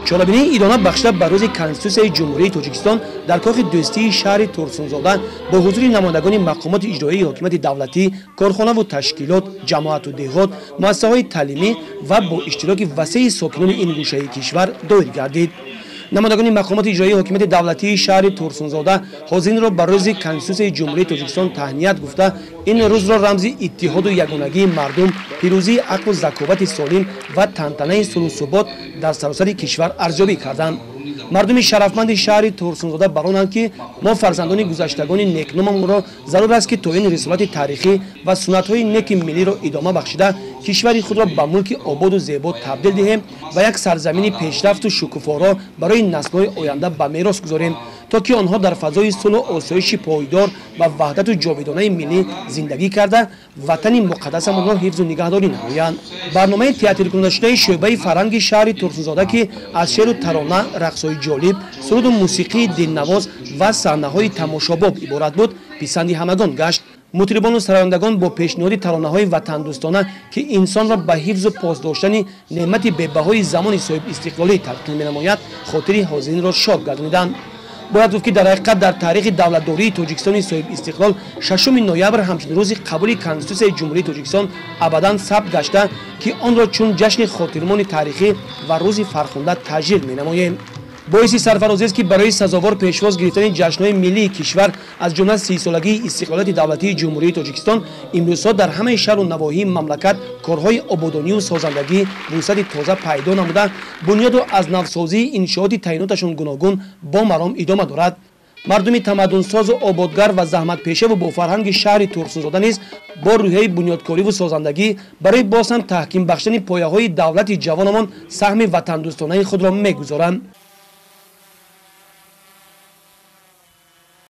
Чорабинии идона бахшида ба рӯзи Конститутсияи Ҷумҳурии Тоҷикистон дар кохи дӯстии шаҳри Турсунзода бо ҳузури намояндагони мақомоти иҷроии ҳокимияти давлатӣ, корхонаву ташкилот, ҷамоату деҳот, муассисаҳои таълимӣ ва бо иштироки васеи сокинони ин гӯшаи кишвар доир гардид. Намояндагони мақомоти иҷроии ҳокимияти давлатии шаҳри Турсунзода ҳозиринро ба рӯзи Конститутсияи Ҷумҳурии Тоҷикистон таҳният гуфта, ин рӯзро рамзи иттиҳоду ягонагии мардум, пирӯзии ақлу заковати солим ва тантанаи сулҳу субот дар саросари кишвар арзёбӣ карданд. Мардуми шарафманди шаҳри Турсунзода баронанд, ки мо фарзандони гузаштагони некномамонро зарур аст, ки то ин рисолати таърихӣ ва суннатҳои неки миллиро идома бахшида, кишвари худро ба мулки ободу зебо табдил диҳем ва як сарзамини пешрафту шукуфоро барои наслҳои оянда ба мерос гузорем, то ки онҳо дар фазои сулҳу осоиши пойдор ва ваҳдату ҷовидонаи миллӣ зиндагӣ карда, ватани муқаддасамонро ҳифзу нигаҳдорӣ намоянд. Барномаи театркунандашудаи шӯъбаи фарҳанги шаҳри Турсунзода, ки аз шеъру тарона, рақсҳои ҷолиб, суруду мусиқии дилнавоз ва саҳнаҳои тамошобоб иборат буд, писанди ҳамагон гашт. Мутрибону сарояндагон бо пешниҳоди таронаҳои ватандӯстона, ки инсонро ба ҳифзу пос доштани неъмати бебаҳои замони соҳибистиқлолӣ талқин менамояд, хотири ҳозиринро шод гардониданд. Бояд гуфт, ки дар ҳақиқат дар таърихи давлатдории Тоҷикистони соҳибистиқлол 6 ноябр ҳамчун рӯзи қабули Конститутсияи Ҷумҳурии Тоҷикистон абадан сабт гашта, ки онро чун ҷашни хотирмони таърихӣ ва рӯзи фархунда таҷлил менамоем. Боиси сарфарозиест, ки барои сазовор пешвоз гирифтани ҷашнҳои миллии кишвар, аз ҷумла 30-солагии истиқлолияти давлатии Ҷумҳурии Тоҷикистон, имрӯзҳо дар ҳамаи шаҳру навоҳии мамлакат корҳои ободонию созандагӣ вусъати тоза пайдо намуда, бунёду аз навсозии иншооти таъиноташон гуногун бо маром идома дорад. Мардуми тамаддунсозу ободгар ва заҳматпешаву бофарҳанги шаҳри Турсунзода низ бо рӯҳияи бунёдкориву созандагӣ барои боз ҳам таҳким бахшидани пояҳои давлати ҷавонамон саҳми ватандӯстонаи худро мегузоранд.